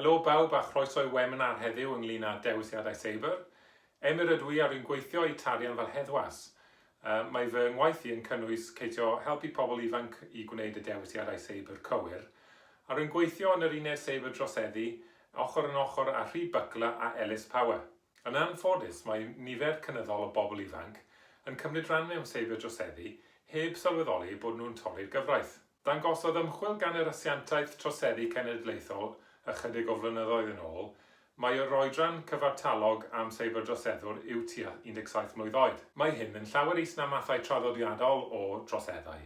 Helo bawb a chroeso i weminar heddiw ynglyn â dewisiadau seibr. Emyr ydw i a rwy'n gweithio i Tarian fel heddwas. Mae fy ngwaith i yn cynnwys ceisio helpu pobl ifanc i gwneud y dewisiadau seibr cywir, a rwy'n gweithio yn yr uned seibr droseddu ochr yn ochr â Rhi Buckler a Ellis Power. Yn anffodus, mae nifer cynyddol o bobl ifanc yn cymryd rhan mewn seiberdroseddu heb sylweddoli eu bod nhw'n torri'r gyfraith. Dangosodd ymchwil gan yr Asiantaeth Troseddu Cenedlaethol ychydig o flynyddoedd yn ôl mai yr oedran cyfartalog am seiberdroseddwr yw tua 17 mlwydd oed. Mae hyn yn llawer is na mathau traddodiadol o droseddau,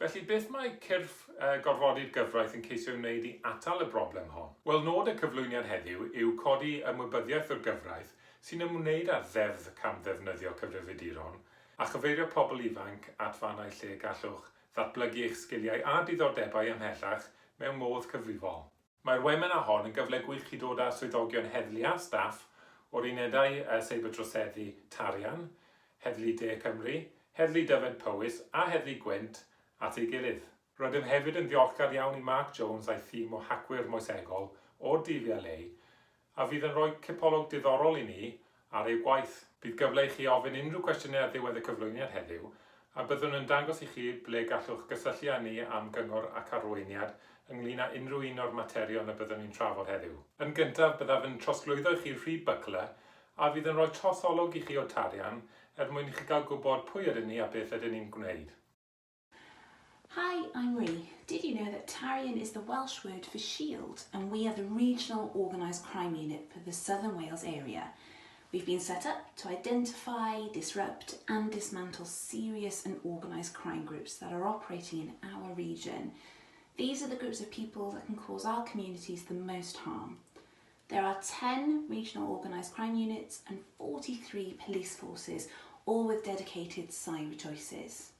Felly, beth mae cyrff gorfodi'r gyfraith yn ceisio'i wneud i atal y broblem hon? Wel, nod y cyflwyniad heddiw yw codi ymwybyddiaeth o'r gyfraith sy'n ymwneud â'r Ddeddf Camddefnyddio Cyfrifiaduron a chyfeirio pobl ifanc at fannau lle gallwch ddatblygu eich sgiliau a diddordebau ymhellach mewn modd cyfrifol. Mae'r weminar hon yn gyfle gwych i dod â swyddogion heddlu a staff o'r unedau seiberdroseddu Tarian, Heddlu De Cymru, Heddlu Dyfed Powys a Heddlu Gwent at ei gilydd. Rydym hefyd yn ddiolchgar iawn i Mark Jones a'i thîm o hacwyr moesegol o'r DVLA a fydd yn rhoi cipolwg diddorol i ni ar eu gwaith. Bydd gyfle i chi ofyn unrhyw cwestiynau ar ddiwedd y cyflwyniad heddiw, a byddwn yn dangos i chi ble gallwch gysylltu â ni am gyngor ac arweiniad ynglŷn â unrhyw un o'r materion y byddwn ni'n trafod heddiw. Yn gyntaf, byddaf yn trosglwyddo i chi Rhif Buckler, a fydd yn rhoi trosolwg i chi o Tarian, er mwyn i chi gael gwybod pwy ydyn ni a beth ydyn ni'n gwneud. Hi, I'm Rhi. Did you know that Tarian is the Welsh word for shield and we are the regional organised crime unit for the Southern Wales area? We've been set up to identify, disrupt and dismantle serious and organised crime groups that are operating in our region. These are the groups of people that can cause our communities the most harm. There are 10 regional organised crime units and 43 police forces, all with dedicated cyber choices.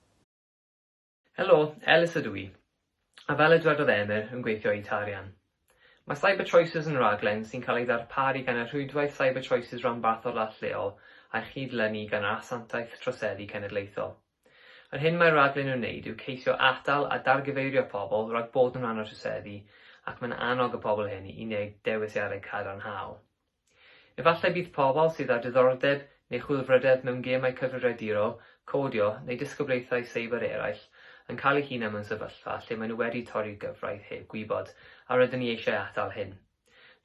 Helo, Ellis ydw i, a fel y dwedodd Emyr, yn gweithio i Tarian. Mae Cyber Choices yn raglen sy'n cael ei ddarparu gan y Rhwydwaith Cyber Choices Ranbarthol a Lleol a'i chyd-lynu gan yr Asantaeth Troseddu Cenedlaethol. Yr hyn mae'r rhaglen yn wneud yw ceisio atal a dargyfeirio pobl rhag bod yn rhan o'r troseddu ac mae'n annog y pobl hyn i wneud dewisiadau cadarnhaol. Efallai bydd pobl sydd â diddordeb neu chwilfrydedd mewn gemau cyfrifiadurol, codio neu disgyblaethau seiber eraill yn cael eu hunain mewn sefyllfa lle maen nhw wedi torri'r gyfraith heb gwybod, a rydyn ni eisiau atal hyn.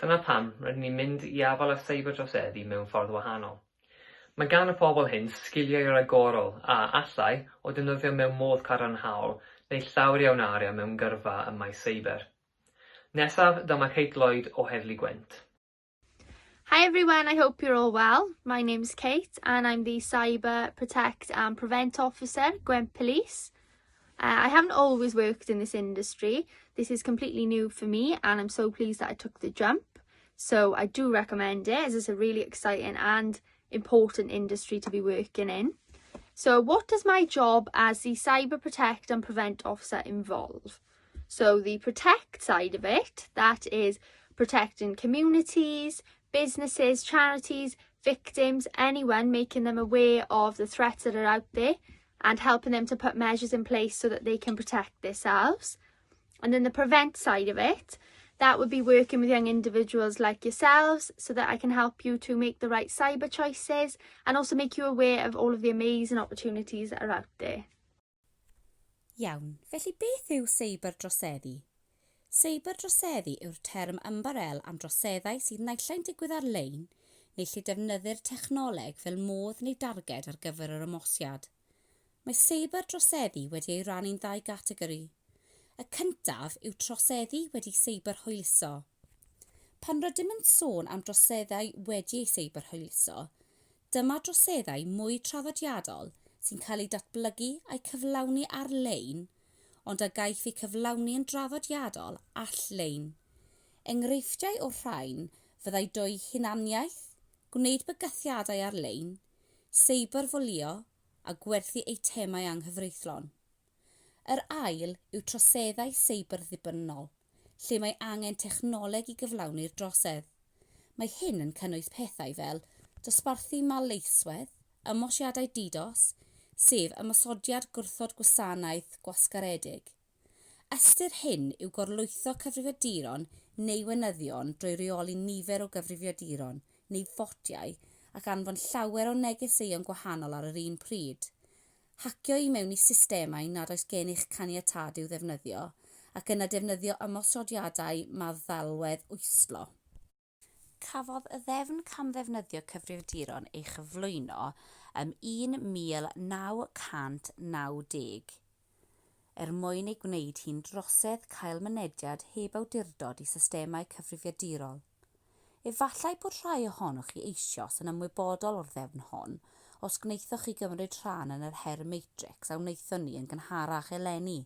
Dyna pam rydyn ni'n mynd i afael â seiberdroseddu mewn ffordd wahanol. Mae gan y pobl hyn sgiliau rhagorol a allai, o'u defnyddio mewn modd cadarnhaol, wneud llawer iawn o arian mewn gyrfa ym maes seiber. Nesaf, dyma Kate Lloyd o Heddlu Gwent. Hi everyone, I hope you're all well. My name's Kate and I'm the Cyber Protect and Prevent Officer, Gwent Police. Uh, I haven't always worked in this industry. This is completely new for me and I'm so pleased that I took the jump. So I do recommend it as it's a really exciting and important industry to be working in. So what does my job as the Cyber Protect and Prevent Officer involve? So the protect side of it, that is protecting communities, businesses, charities, victims, anyone, making them aware of the threats that are out there and helping them to put measures in place so that they can protect themselves. And then the prevent side of it, that would be working with young individuals like yourselves so that I can help you to make the right cyber choices and also make you aware of all of the amazing opportunities that are out there. Iawn, felly beth yw seiberdroseddu? Seiberdroseddu yw'r term ymbarél am droseddau sydd naill ai'n digwydd ar-lein neu lle defnyddir technoleg fel modd neu darged ar gyfer yr ymosiad. Mae seiberdroseddu wedi ei rannu'n ddau gategori. Y cyntaf yw troseddu wedi seiberhwyluso. Pan rydym yn sôn am droseddau wedi eu seiberhwyluso, Dyma droseddau mwy traddodiadol sy'n cael eu datblygu a'u cyflawni ar-lein ond a gaiff eu cyflawni yn draddodiadol all-lein. Enghreifftiau o'r rhain fyddai dwy hunaniaeth, gwneud bygythiadau ar-lein, seiberfwlio a gwerthu eitemau anghyfreithlon. Yr ail yw troseddau seiber-ddibynnol, lle mae angen technoleg i gyflawni'r drosedd. Mae hyn yn cynnwys pethau fel dosbarthu maleiswedd, ymosiadau DDoS, sef ymosodiad gwrthod gwasanaeth gwasgaredig. Ystyr hyn yw gorlwytho cyfrifiaduron neu weinyddion drwy reoli nifer o gyfrifiaduron neu fotiau ac anfon llawer o negeseuon gwahanol ar yr un pryd. Hacio i mewn i systemau nad oes gennych caniatâd i'w ddefnyddio ac yna defnyddio ymosodiadau meddalwedd wystlo. Cafodd y ddefn camddefnyddio cyfrifiaduron ei chyflwyno ym 1990 er mwyn ei gwneud hi'n drosedd cael mynediad heb awdurdod i systemau cyfrifiadurol. Efallai bod rhai ohonoch chi eisoes yn ymwybodol o'r ddefn hon os gwnaethoch chi gymryd rhan yn yr her Matrix a wnaethon ni yn gynharach eleni,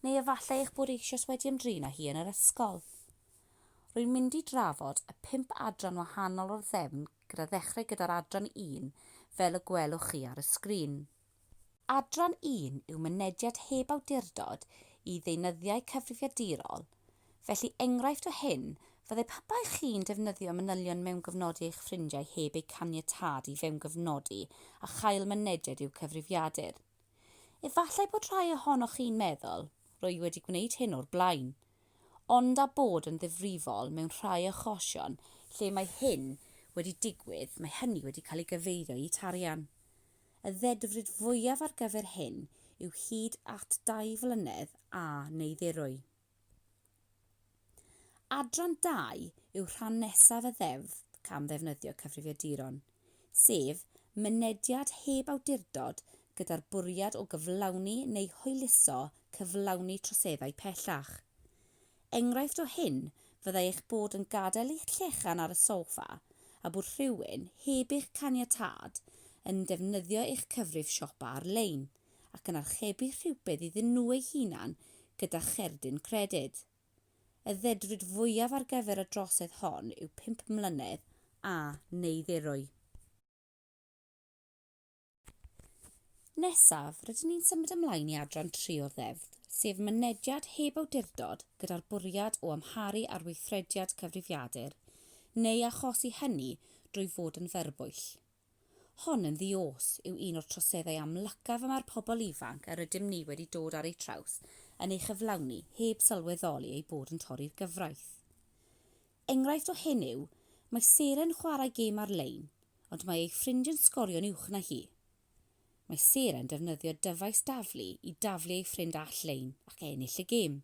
neu efallai eich bod eisoes wedi ymdrin â hi yn yr ysgol. Rwy'n mynd i drafod y pump adran wahanol o'r ddefn gyda ddechrau gyda'r adran 1 fel y gwelwch chi ar y sgrin. Adran 1 yw mynediad heb awdurdod i ddeunyddiau cyfrifiadurol, felly enghraifft o hyn fyddai pe baech chi'n defnyddio manylion mewngofnodi eich ffrindiau heb eu caniatâd i fewngofnodi a chael mynediad i'w cyfrifiadur. Efallai bod rhai ohonoch chi'n meddwl, rwy wedi gwneud hyn o'r blaen. Ond a bod yn ddifrifol mewn rhai achosion lle mae hyn wedi digwydd, mae hynny wedi cael ei gyfeirio i Tarian. Y ddedfryd fwyaf ar gyfer hyn yw hyd at dau flynedd a neu ddirwy. Adran 2 yw rhan nesaf y Ddeddf Camddefnyddio Cyfrifiaduron, sef mynediad heb awdurdod gyda'r bwriad o gyflawni neu hwyluso cyflawni troseddau pellach. Enghraifft o hyn fyddai eich bod yn gadael eich llechan ar y soffa a bod rhywun, heb eich caniatâd, yn defnyddio eich cyfrif siopa ar-lein ac yn archebu rhywbeth iddyn nhw eu hunain gyda cherdyn credyd. Y ddedfryd fwyaf ar gyfer y drosedd hon yw 5 mlynedd a neu ddirwy. Nesaf, rydyn ni'n symud ymlaen i adran 3 o'r ddeddf, sef mynediad heb awdurdod gyda'r bwriad o amharu ar weithrediad cyfrifiadur, neu achosi hynny drwy fod yn fyrbwyll. Hon yn ddi-os yw un o'r troseddau amlycaf y mae'r pobl ifanc yr ydym ni wedi dod ar eu traws yn ei chyflawni heb sylweddoli eu bod yn torri'r gyfraith. Enghraifft o hyn yw, mae Sarah yn chwarae gêm ar-lein, ond mae ei ffrindiau'n sgorio'n uwch na hi. Mae Sarah yn defnyddio dyfais daflu i daflu ei ffrind all-lein ac ennill y gêm.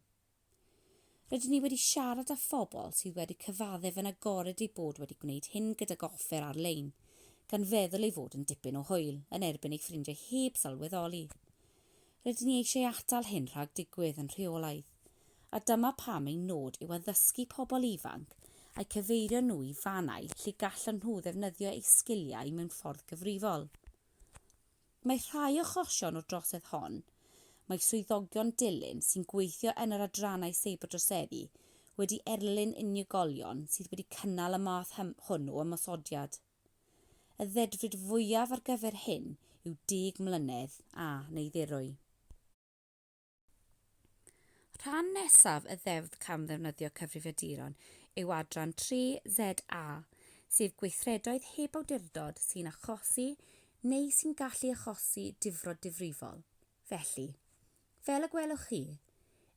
Rydyn ni wedi siarad â phobl sydd wedi cyfaddef yn agored eu bod wedi gwneud hyn gydag offer ar-lein, gan feddwl ei fod yn dipyn o hwyl yn erbyn eu ffrindiau heb sylweddoli. Rydyn ni eisiau atal hyn rhag digwydd yn rheolaidd, a dyma pam ein nod yw addysgu pobl ifanc a'u cyfeirio nhw i fannau lle gallan nhw ddefnyddio eu sgiliau mewn ffordd gyfrifol. Mae rhai achosion o'r drosedd hon, mae swyddogion dilyn sy'n gweithio yn yr adrannau seiberdroseddu wedi erlyn unigolion sydd wedi cynnal y math hwn o ymosodiad. Y ddedfryd fwyaf ar gyfer hyn yw 10 mlynedd a neu ddirwy. Rhan nesaf y Ddeddf Camddefnyddio Cyfrifiaduron yw adran 3ZA, sef gweithredoedd heb awdurdod sy'n achosi neu sy'n gallu achosi difrod difrifol. Felly, fel y gwelwch chi,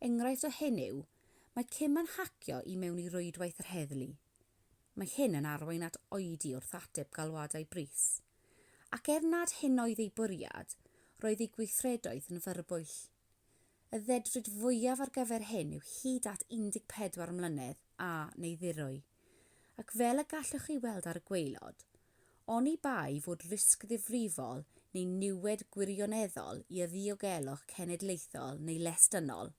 enghraifft o hyn yw, mae Kim yn hacio i mewn i rwydwaith yr heddlu. Mae hyn yn arwain at oedi wrth ateb galwadau brys. Ac er nad hyn oedd ei bwriad, roedd ei gweithredoedd yn fyrbwyll. Y ddedfryd fwyaf ar gyfer hyn yw hyd at 14 mlynedd a neu ddirwy. Ac fel y gallwch chi weld ar y gwaelod, oni bai fod risg ddifrifol neu niwed gwirioneddol i ddiogelwch cenedlaethol neu les dynol,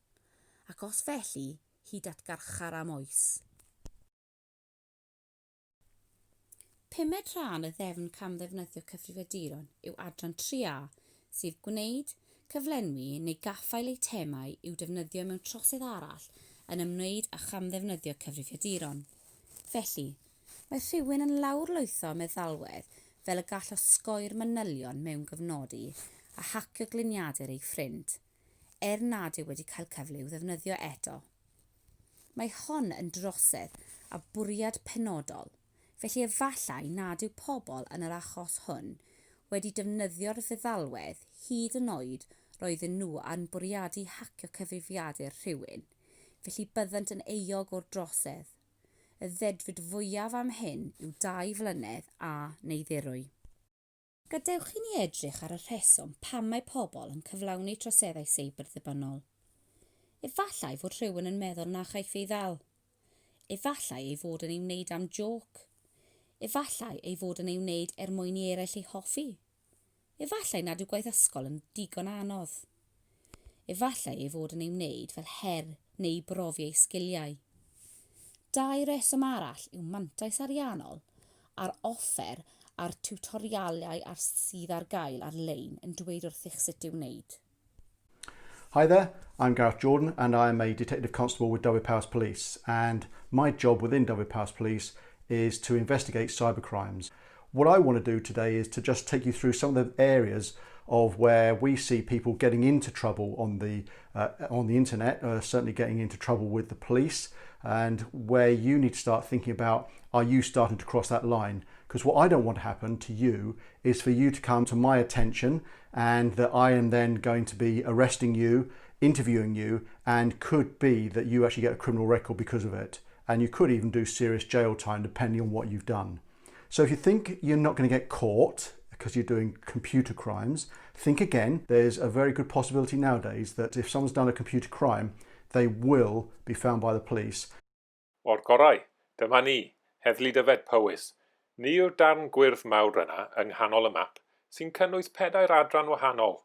ac os felly, hyd at garchar am oes. Pumed rhan y ddefn camddefnyddio cyfrifiaduron yw adran 3A, sef gwneud, cyflenwi neu gaffael eitemau i'w defnyddio mewn trosedd arall yn ymwneud â chamddefnyddio cyfrifiaduron. Felly, mae rhywun yn lawrlwytho meddalwedd fel y gall osgoi'r manylion mewngofnodi a hacio gliniadur ei ffrind, er nad yw wedi cael cyfle i'w ddefnyddio eto. Mae hon yn drosedd a bwriad penodol, felly efallai nad yw pobl yn yr achos hwn wedi defnyddio'r feddalwedd hyd yn oed roedden nhw yn bwriadu hacio cyfrifiadur rhywun, felly byddant yn euog o'r drosedd. Y ddedfryd fwyaf am hyn yw 2 flynedd a neu ddirwy. Gadewch i ni edrych ar y rheswm pam mae pobl yn cyflawni troseddau seibr-ddibynnol. Efallai fod rhywun yn meddwl na chaiff ei ddal. Efallai ei fod yn ei wneud am jôc. Efallai ei fod yn ei wneud er mwyn i eraill ei hoffi. Efallai nad yw gwaith ysgol yn digon anodd. Efallai ei fod yn ei wneud fel her neu i brofi ei sgiliau. Dau reswm arall yw mantais ariannol a'r offer a'r tiwtorialau ar sydd ar gael ar-lein yn dweud wrthych sut i'w wneud. Hi there, I'm Gareth Jordan and I am a Detective Constable with Dyfed-Powys Police, and my job within Dyfed-Powys Police is to investigate cybercrimes. What I want to do today is to just take you through some of the areas of where we see people getting into trouble on the internet, certainly getting into trouble with the police, and where you need to start thinking about, are you starting to cross that line? Because what I don't want to happen to you is for you to come to my attention and that I am then going to be arresting you, interviewing you, and could be that you actually get a criminal record because of it. And you could even do serious jail time depending on what you've done. So if you think you're not going to get caught because you're doing computer crimes, think again. There's a very good possibility nowadays that if someone's done a computer crime, they will be found by the police. O'r gorau, dyma ni, Heddlu Dyfed Powys. Ni yw'r darn gwyrdd mawr yna yng nghanol y map, sy'n cynnwys pedair adran wahanol.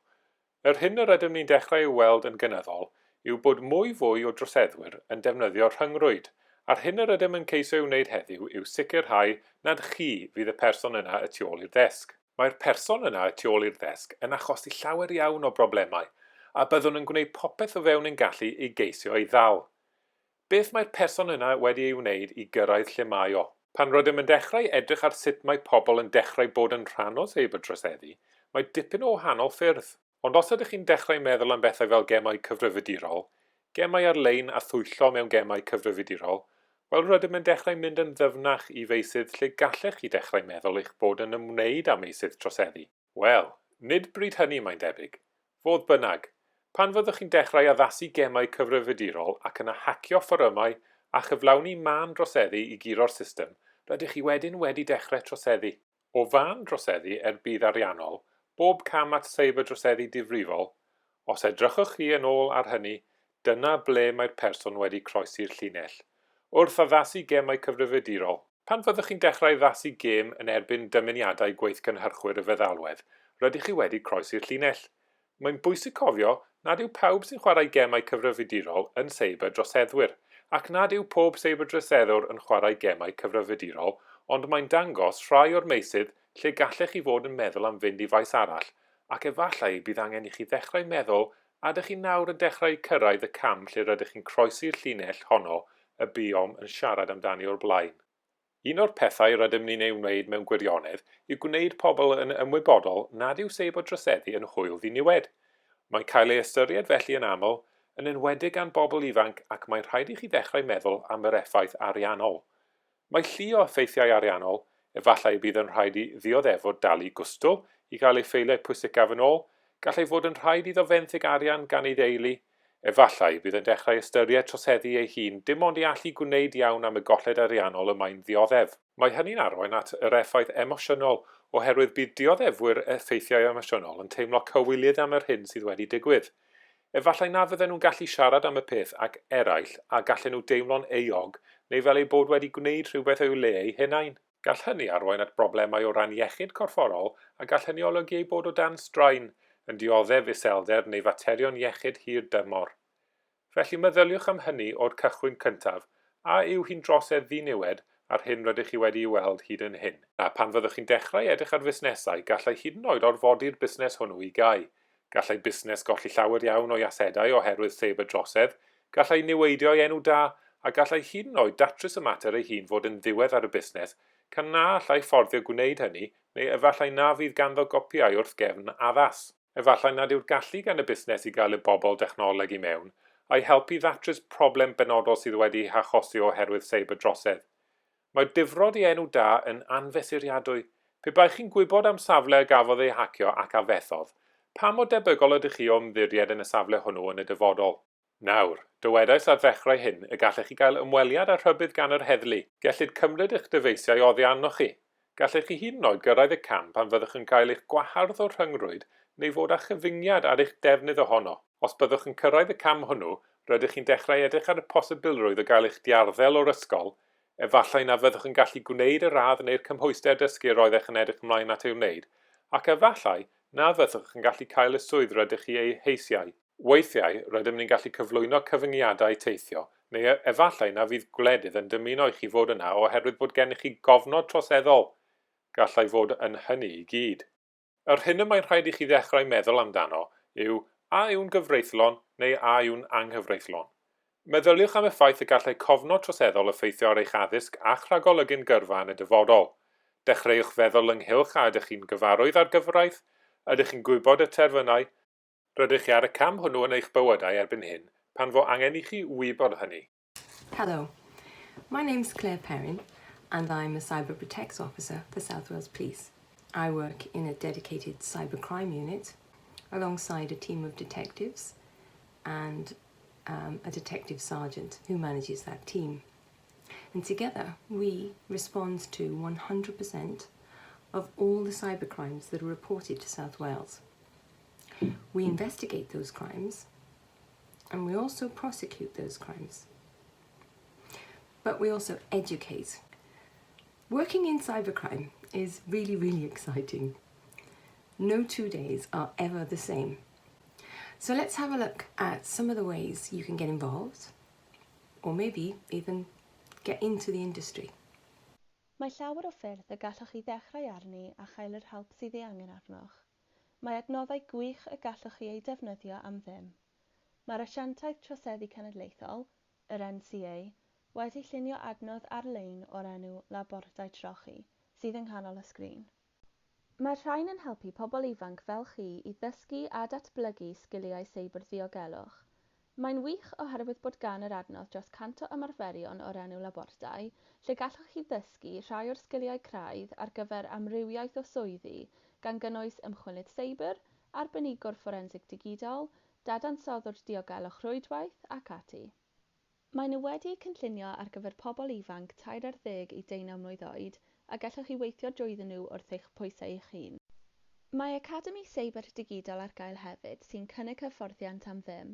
Yr hyn yr ydym ni'n dechrau i'w weld yn gynyddol yw bod mwy fwy o droseddwyr yn defnyddio rhyngrwyd, a'r hyn yr ydym yn ceisio ei wneud heddiw yw sicrhau nad chi fydd y person yna y tu ôl i'r ddesg. Mae'r person yna y tu ôl i'r ddesg yn achosi llawer iawn o broblemau, a byddwn yn gwneud popeth o fewn ein gallu i geisio ei ddal. Beth mae'r person yna wedi ei wneud i gyrraedd lle mae o? Pan rydym yn dechrau edrych ar sut mae pobl yn dechrau bod yn rhan o seiberdroseddu, mae dipyn o wahanol ffyrdd. Ond os ydych chi'n dechrau meddwl am bethau fel gemau cyfrifiadurol, gemau ar-lein a thwyllo mewn gemau cyfrifiadurol, wel rydym yn dechrau mynd yn ddyfnach i feysydd lle gallech chi dechrau meddwl eich bod yn ymwneud â meysydd troseddu. Wel, nid bryd hynny mae'n debyg. Fodd bynnag, pan fyddwch chi'n dechrau addasu gemau cyfrifiadurol ac yna hacio fforymau a chyflawni mân droseddu i guro'r system, rydych chi wedyn wedi dechrau troseddu. O fân droseddu er budd ariannol, bob cam at seiberdroseddu difrifol, os edrychwch chi yn ôl ar hynny, dyna ble mae'r person wedi croesi'r llinell. Wrth addasu gemau cyfrifiadurol, Pan fyddwch chi'n dechrau addasu gêm yn erbyn dymuniadau gweithgynhyrchwyr y feddalwedd, rydych chi wedi croesi'r llinell. Mae'n bwysig cofio nad yw pawb sy'n chwarae gemau cyfrifiadurol yn seiberdroseddwyr, ac nad yw pob seiberdroseddwr yn chwarae gemau cyfrifiadurol, ond mae'n dangos rhai o'r meysydd lle gallech chi fod yn meddwl am fynd i faes arall, ac efallai bydd angen i chi ddechrau meddwl a ydych chi nawr yn dechrau cyrraedd y cam lle rydych chi'n croesi'r llinell honno y buom yn siarad amdani o'r blaen. Un o'r pethau rydym ni'n ei wneud mewn gwirionedd yw gwneud pobl yn ymwybodol nad yw seiberdroseddu yn hwyl ddiniwed. Mae'n cael ei ystyried felly yn aml, yn enwedig gan bobl ifanc ac mae'n rhaid i chi ddechrau meddwl am yr effaith ariannol. Mae llu o effeithiau ariannol, efallai y bydd yn rhaid i ddioddefwr dalu gwstl i gael ei ffeiliau pwysicaf yn ôl, gallai fod yn rhaid iddo fenthyg arian gan ei deulu, efallai y bydd yn dechrau ystyried troseddu ei hun dim ond i allu gwneud iawn am y golled ariannol y mae'n ddioddef. Mae hynny'n arwain at yr effaith emosiynol oherwydd bydd dioddefwyr effeithiau emosiynol yn teimlo cywilydd am yr hyn sydd wedi digwydd. Efallai na fydden nhw'n gallu siarad am y peth ag eraill a gallen nhw deimlo'n euog neu fel eu bod wedi gwneud rhywbeth o'u le eu hunain. Gall hynny arwain at broblemau o ran iechyd corfforol a gall hynny olygu eu bod o dan straen, yn dioddef iselder neu faterion iechyd hir dymor. Felly meddyliwch am hynny o'r cychwyn cyntaf, a yw hi'n drosedd ddiniwed a'r hyn rydych chi wedi'i weld hyd yn hyn? A phan fyddwch chi'n dechrau edrych ar fusnesau, gallai hyd yn oed orfodi'r busnes hwnnw i gau. Gallai busnes golli llawer iawn o'i asedau oherwydd seiberdrosedd, gallai niweidio ei enw da, a gallai hyd yn oed datrys y mater ei hun fod yn ddiwedd ar y busnes, gan na allai fforddio gwneud hynny neu efallai na fydd ganddo gopïau wrth gefn addas. Efallai nad yw'r gallu gan y busnes i gael y bobl dechnoleg i mewn, a'i helpu i ddatrys problem benodol sydd wedi'i hachosi oherwydd seiberdrosedd. Mae'r difrod i enw da yn anfesuriadwy. Pe baech chi'n gwybod am safle a gafodd ei hacio ac a fethodd, Pa mor debygol ydych chi o ymddiried yn y safle hwnnw yn y dyfodol? Nawr, dywedais ar ddechrau hyn y gallech chi gael ymweliad â rhybudd gan yr heddlu. Gellid cymryd eich dyfeisiau oddi arnoch chi. Gallech chi hyd yn oed gyrraedd y cam pan fyddwch yn cael eich gwahardd o'r rhyngrwyd neu fod â chyfyngiad ar eich defnydd ohono. Os byddwch yn cyrraedd y cam hwnnw, rydych chi'n dechrau edrych ar y posibilrwydd o gael eich diarddel o'r ysgol, efallai na fyddwch yn gallu gwneud y radd neu'r cymhwyster dysgu yr oeddech yn edrych ymlaen at ei wneud, ac efallai na fyddwch yn gallu cael y swydd rydych chi ei heisiau. Weithiau, rydym ni'n gallu cyflwyno cyfyngiadau teithio, neu efallai na fydd gwledydd yn dymuno i chi fod yna oherwydd bod gennych chi gofnod troseddol. Gallai fod yn hynny i gyd. Yr hyn y mae'n rhaid i chi ddechrau meddwl amdano yw a yw'n gyfreithlon neu a yw'n anghyfreithlon. Meddyliwch am y ffaith y gallai cofnod troseddol effeithio ar eich addysg a'ch rhagolygyn gyrfa yn y dyfodol. Dechreuwch feddwl ynghylch a ydych chi'n gyfarwydd â'r gyfraith, ydych chi'n gwybod y terfynau, Rydych chi ar y cam hwnnw yn eich bywydau erbyn hyn pan fo angen i chi wybod hynny. Hello, my name's Claire Perrin and I'm a Cyber Protect Officer for South Wales Police. I work in a dedicated cybercrime unit alongside a team of detectives and um, a detective sergeant who manages that team. And together we respond to 100% of all the cybercrimes that are reported to South Wales. We investigate those crimes and we also prosecute those crimes. But we also educate. Working in cybercrime is really, really exciting. No 2 days are ever the same. So let's have a look at some of the ways you can get involved or maybe even get into the industry. Mae llawer o ffyrdd y gallwch chi ddechrau arni a chael yr help sydd ei angen arnoch. Mae adnoddau gwych y gallwch chi eu defnyddio am ddim. Mae'r Asiantaeth Troseddu Cenedlaethol, yr NCA, wedi llunio adnodd ar-lein o'r enw Labordai Trochi, sydd yng nghanol y sgrin. Mae'r rhain yn helpu pobl ifanc fel chi i ddysgu a datblygu sgiliau seibr-ddiogelwch. Mae'n wych oherwydd bod gan yr adnodd dros 100 o ymarferion o'r enw labordai, lle gallwch chi ddysgu rhai o'r sgiliau craidd ar gyfer amrywiaeth o swyddi, gan gynnwys ymchwilydd seibr, arbenigwr fforensig digidol, dadansoddwr diogelwch rhwydwaith ac ati. Maen nhw wedi'u cynllunio ar gyfer pobl ifanc 13 i 19 mlwydd oed a gallwch chi weithio drwyddyn nhw wrth eich pwysau eich hun. Mae Academi Seiber Digidol ar gael hefyd sy'n cynnig hyfforddiant am ddim,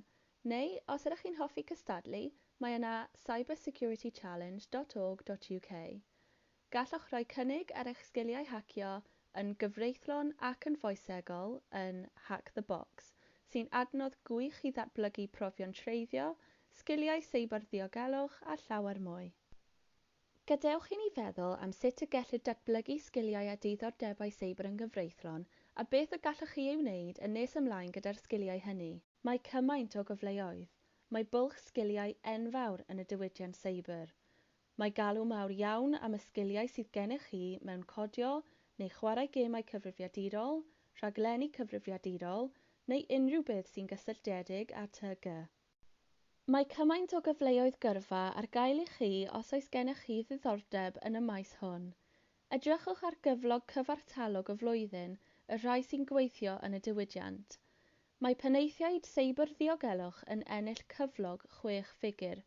neu os ydych chi'n hoffi cystadlu, mae yna cybersecuritychallenge.org.uk. Gallwch roi cynnig ar eich sgiliau hacio yn gyfreithlon ac yn foesegol yn Hack the Box, sy'n adnodd gwych i ddatblygu profion treiddio, sgiliau seiberddiogelwch a llawer mwy. Gadewch i ni feddwl am sut y gellir datblygu sgiliau a diddordebau seibr yn gyfreithlon a beth y gallwch chi ei wneud yn nes ymlaen gyda'r sgiliau hynny. Mae cymaint o gyfleoedd. Mae bwlch sgiliau enfawr yn y diwydiant seibr. Mae galw mawr iawn am y sgiliau sydd gennych chi mewn codio neu chwarae gemau cyfrifiadurol, rhaglenni cyfrifiadurol neu unrhyw beth sy'n gysylltiedig â TG. Mae cymaint o gyfleoedd gyrfa ar gael i chi os oes gennych chi ddiddordeb yn y maes hwn. Edrychwch ar gyflog cyfartalog y flwyddyn y rhai sy'n gweithio yn y diwydiant. Mae penaethiaid seibr-ddiogelwch yn ennill cyflog chwech ffigur.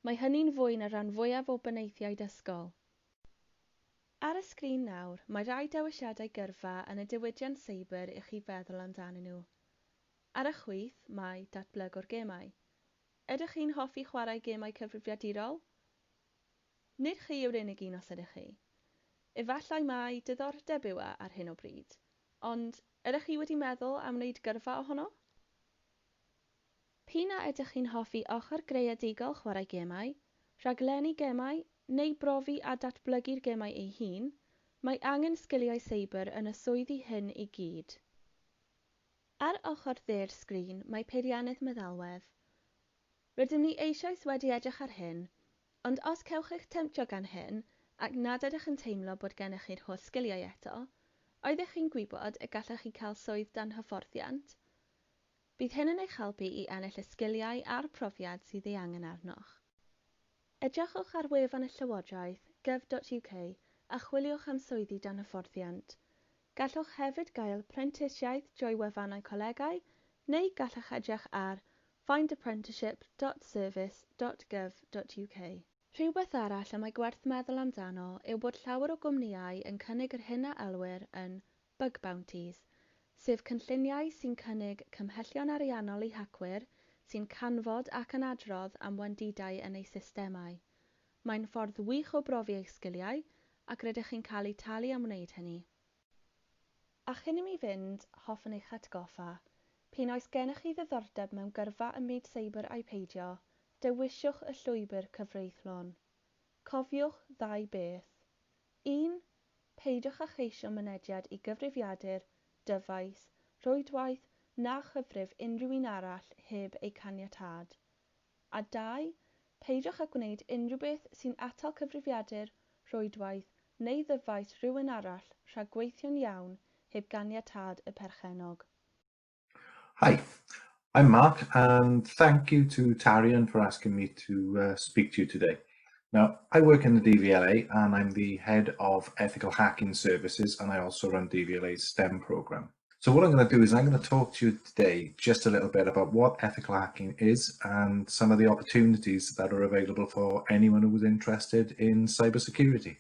Mae hynny'n fwy na rhan fwyaf o benaethiaid ysgol. Ar y sgrin nawr, mae rhai dewisiadau gyrfa yn y diwydiant seibr i chi feddwl amdanyn nhw. Ar y chwith mae datblygwr gemau. Ydych chi'n hoffi chwarae gemau cyfrifiadurol? Nid chi yw'r unig un os ydych chi. Efallai mai diddordeb yw e ar hyn o bryd, ond ydych chi wedi meddwl am wneud gyrfa ohono? P'un a ydych chi'n hoffi ochr greadigol chwarae gemau, rhaglennu gemau neu brofi a datblygu'r gemau eu hun, mae angen sgiliau seibr yn y swyddi hyn i gyd. Ar ochr dde'r sgrin mae peiriannydd meddalwedd. Rydym ni eisoes wedi edrych ar hyn, ond os cewch eich temtio gan hyn ac nad ydych yn teimlo bod gennych chi'r holl sgiliau eto, oeddech chi'n gwybod y gallech chi cael swydd dan hyfforddiant? Bydd hyn yn eich helpu i ennill y sgiliau a'r profiad sydd ei angen arnoch. Edrychwch ar wefan y Llywodraeth, gov.uk, a chwiliwch am swyddi dan hyfforddiant. Gallwch hefyd gael prentisiaeth drwy wefannau colegau neu gallwch edrych ar findapprenticeship.service.gov.uk. Rhywbeth arall y mae gwerth meddwl amdano yw bod llawer o gwmnïau yn cynnig yr hyn a elwir yn bug bounties, sef cynlluniau sy'n cynnig cymhellion ariannol i hacwyr sy'n canfod ac yn adrodd am wendidau yn eu systemau. Mae'n ffordd wych o brofi eich sgiliau ac rydych chi'n cael eu talu am wneud hynny. A chyn i mi fynd, hoffwn eich atgoffa, p'un oes gennych chi ddiddordeb mewn gyrfa ym myd seibr ai peidio, dewisiwch y llwybr cyfreithlon. Cofiwch ddau beth. 1, peidiwch â cheisio mynediad i gyfrifiadur, dyfais, rhwydwaith na chyfrif unrhyw un arall heb eu caniatâd. A 2, peidiwch â gwneud unrhyw beth sy'n atal cyfrifiadur, rhwydwaith neu ddyfais rhywun arall rhag gweithio'n iawn heb ganiatâd y perchennog. Hi, I'm Mark, and thank you to Tarian for asking me to speak to you today. Now, I work in the DVLA and I'm the head of ethical hacking services, and I also run DVLA's STEM program. So what I'm going to do is I'm going to talk to you today just a little bit about what ethical hacking is and some of the opportunities that are available for anyone who is interested in cybersecurity.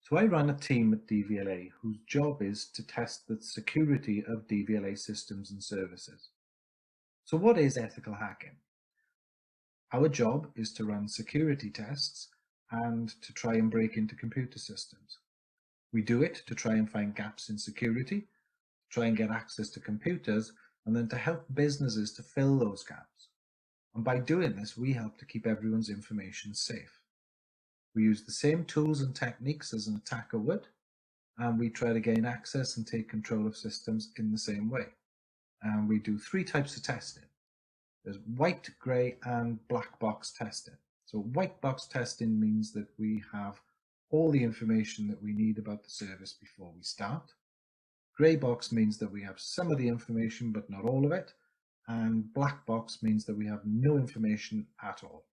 So I run a team at DVLA whose job is to test the security of DVLA systems and services. So what is ethical hacking? Our job is to run security tests and to try and break into computer systems. We do it to try and find gaps in security, try and get access to computers, and then to help businesses to fill those gaps. And by doing this, we help to keep everyone's information safe. We use the same tools and techniques as an attacker would, and we try to gain access and take control of systems in the same way. And we do three types of testing. There's white, grey, and black box testing. So white box testing means that we have all the information that we need about the service before we start. Grey box means that we have some of the information, but not all of it. And black box means that we have no information at all.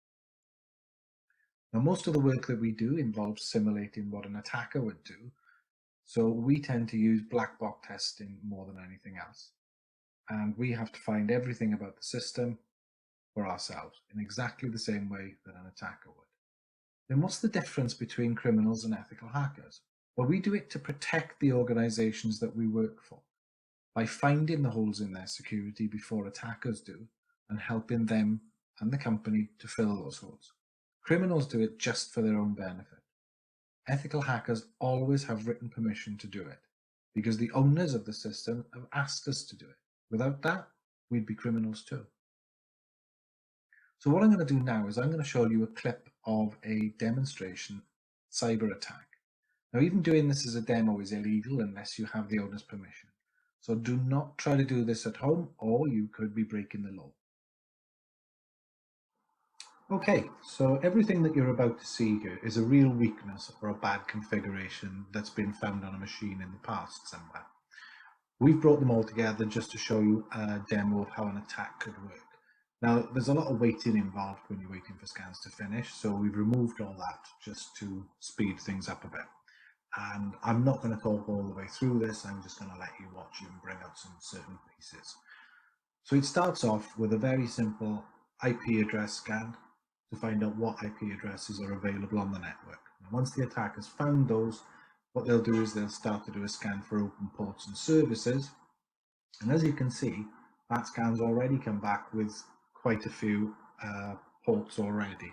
Now, most of the work that we do involves simulating what an attacker would do. So we tend to use black box testing more than anything else. And we have to find everything about the system for ourselves in exactly the same way that an attacker would. Then what's the difference between criminals and ethical hackers? Well, we do it to protect the organizations that we work for by finding the holes in their security before attackers do and helping them and the company to fill those holes. Criminals do it just for their own benefit. Ethical hackers always have written permission to do it because the owners of the system have asked us to do it. Without that, we'd be criminals too. So what I'm going to do now is I'm going to show you a clip of a demonstration cyber attack. Now, even doing this as a demo is illegal unless you have the owner's permission. So do not try to do this at home or you could be breaking the law. Okay, so everything that you're about to see here is a real weakness or a bad configuration that's been found on a machine in the past somewhere. We've brought them all together just to show you a demo of how an attack could work. Now, there's a lot of waiting involved when you're waiting for scans to finish, so we've removed all that just to speed things up a bit. And I'm not going to talk all the way through this, I'm just going to let you watch and bring out some certain pieces. So it starts off with a very simple IP address scan to find out what IP addresses are available on the network. Now, once the attackers found those, what they'll do is they'll start to do a scan for open ports and services. And as you can see, that scan's already come back with quite a few ports already.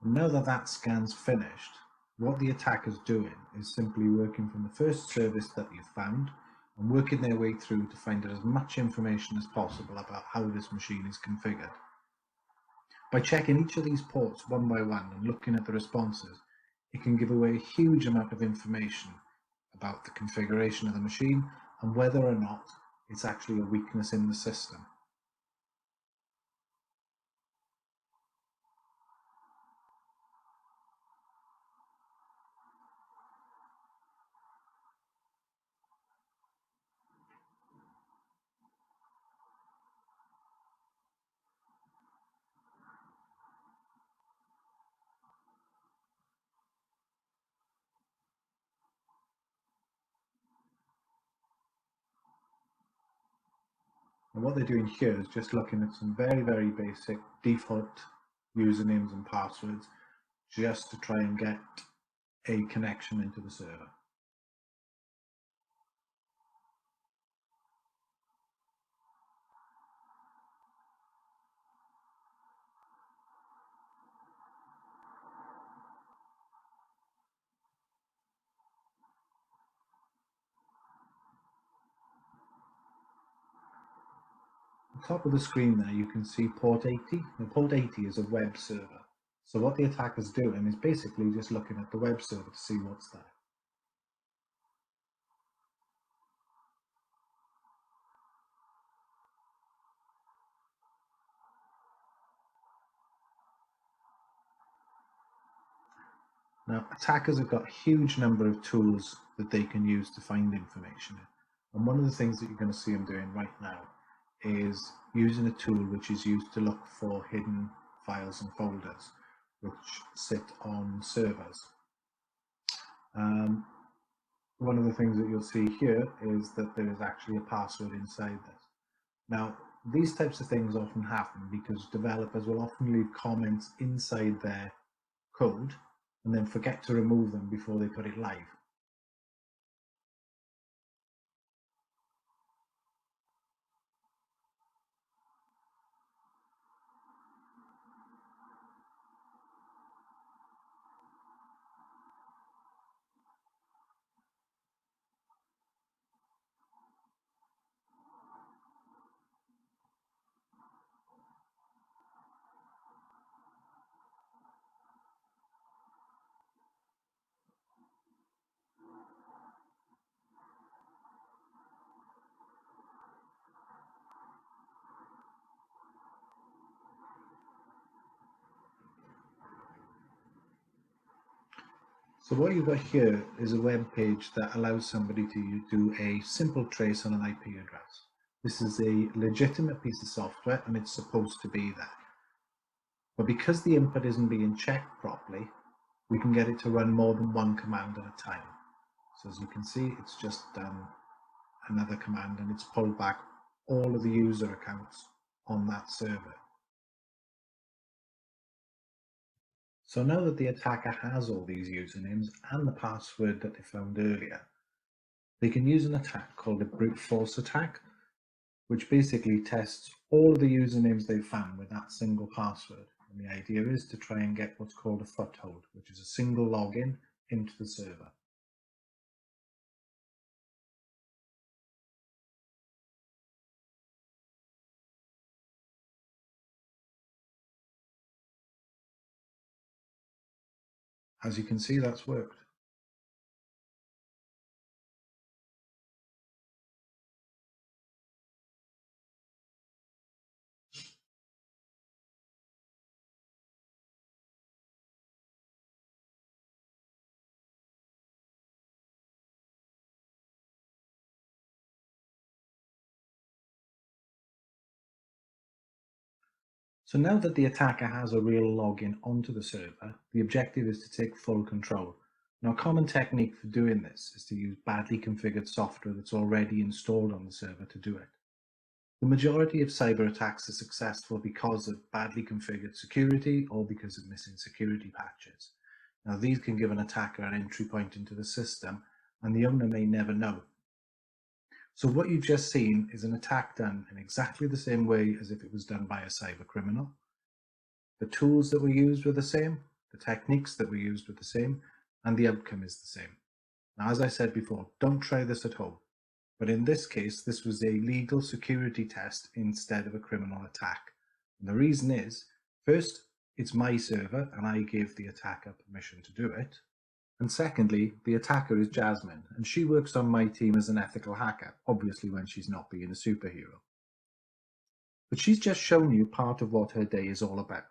Now that that scan's finished, what the attacker's doing is simply working from the first service that you've found and working their way through to find out as much information as possible about how this machine is configured. By checking each of these ports one by one and looking at the responses, it can give away a huge amount of information about the configuration of the machine and whether or not it's actually a weakness in the system. And what they're doing here is just looking at some very, very basic default usernames and passwords just to try and get a connection into the server. Top of the screen there, you can see port 80. Now, port 80 is a web server. So what the attacker's doing is basically just looking at the web server to see what's there. Now, attackers have got a huge number of tools that they can use to find information. And one of the things that you're going to see them doing right now is using a tool which is used to look for hidden files and folders which sit on servers. One of the things that you'll see here is that there is actually a password inside this. Now, these types of things often happen because developers will often leave comments inside their code and then forget to remove them before they put it live. So what you've got here is a web page that allows somebody to do a simple trace on an IP address. This is a legitimate piece of software and it's supposed to be there. But because the input isn't being checked properly, we can get it to run more than one command at a time. So as you can see, it's just done another command and it's pulled back all of the user accounts on that server. So now that the attacker has all these usernames and the password that they found earlier, they can use an attack called a brute force attack, which basically tests all of the usernames they've found with that single password. And the idea is to try and get what's called a foothold, which is a single login into the server. As you can see, that's worked. So now that the attacker has a real login onto the server, the objective is to take full control. Now, a common technique for doing this is to use badly configured software that's already installed on the server to do it. The majority of cyber attacks are successful because of badly configured security or because of missing security patches. Now, these can give an attacker an entry point into the system, and the owner may never know. So what you've just seen is an attack done in exactly the same way as if it was done by a cyber criminal. The tools that were used were the same, the techniques that were used were the same, and the outcome is the same. Now, as I said before, don't try this at home. But in this case, this was a legal security test instead of a criminal attack. And the reason is, first, it's my server and I gave the attacker permission to do it. And secondly, the attacker is Jasmine, and she works on my team as an ethical hacker, obviously when she's not being a superhero. But she's just shown you part of what her day is all about.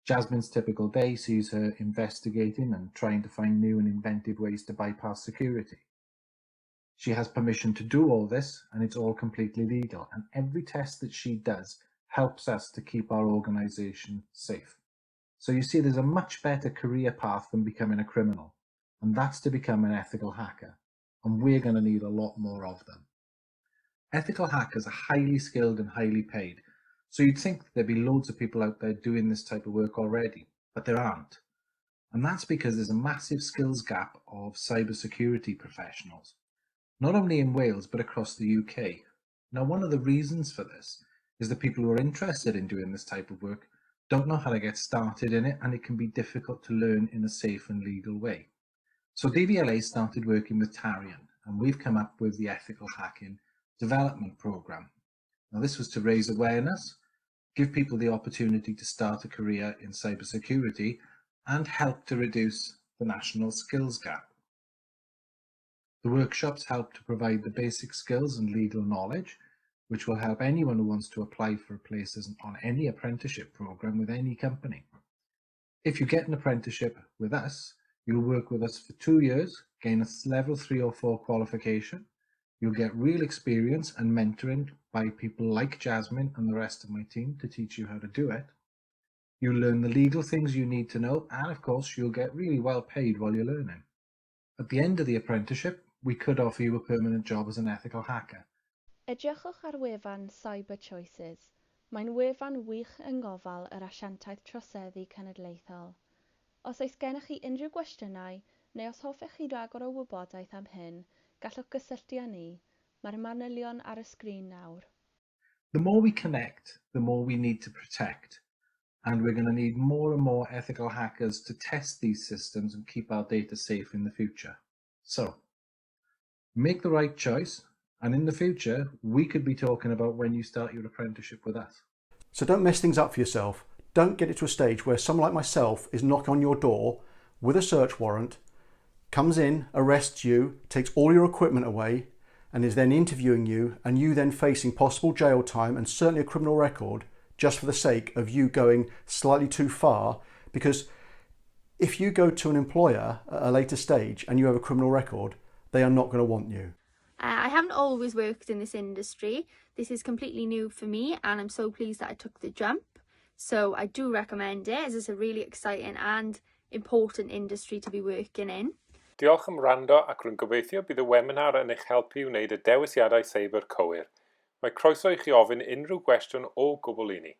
Jasmine's typical day sees her investigating and trying to find new and inventive ways to bypass security. She has permission to do all this, and it's all completely legal. And every test that she does helps us to keep our organization safe. So you see, there's a much better career path than becoming a criminal. And that's to become an ethical hacker. And we're going to need a lot more of them. Ethical hackers are highly skilled and highly paid, so you'd think there'd be loads of people out there doing this type of work already, but there aren't. And that's because there's a massive skills gap of cybersecurity professionals, not only in Wales, but across the UK. Now, one of the reasons for this is that people who are interested in doing this type of work don't know how to get started in it, and it can be difficult to learn in a safe and legal way. So DVLA started working with Tarian, and we've come up with the Ethical Hacking Development Programme. Now, this was to raise awareness, give people the opportunity to start a career in cybersecurity, and help to reduce the national skills gap. The workshops help to provide the basic skills and legal knowledge, which will help anyone who wants to apply for a place on any apprenticeship programme with any company. If you get an apprenticeship with us, you'll work with us for 2 years, gain a level 3 or 4 qualification. You'll get real experience and mentoring by people like Jasmine and the rest of my team to teach you how to do it. You'll learn the legal things you need to know, and of course, you'll get really well paid while you're learning. At the end of the apprenticeship, we could offer you a permanent job as an ethical hacker. Edrychwch ar wefan Cyber Choices. Mae'n wefan wych yng ngofal yr Asiantaeth Troseddu Cenedlaethol. Os oes gennych chi unrhyw gwestiynau neu os hoffech chi ragor o wybodaeth am hyn, gallwch gysylltu â ni. Mae'r manylion ar y sgrin nawr. The more we connect, the more we need to protect. And we're going to need more and more ethical hackers to test these systems and keep our data safe in the future. So, make the right choice. And in the future, we could be talking about when you start your apprenticeship with us. So don't mess things up for yourself. Don't get it to a stage where someone like myself is knocking on your door with a search warrant, comes in, arrests you, takes all your equipment away, and is then interviewing you, and you then facing possible jail time and certainly a criminal record just for the sake of you going slightly too far. Because if you go to an employer at a later stage and you have a criminal record, they are not going to want you. I haven't always worked in this industry. This is completely new for me and I'm so pleased that I took the jump. So I do recommend it, as it's a really exciting and important industry to be working in. Diolch am wrando ac rwy'n gobeithio bydd y webinar yn eich helpu i wneud y dewisiadau seibr cywir. Mae croeso i chi ofyn unrhyw gwestiwn o gwbl i ni.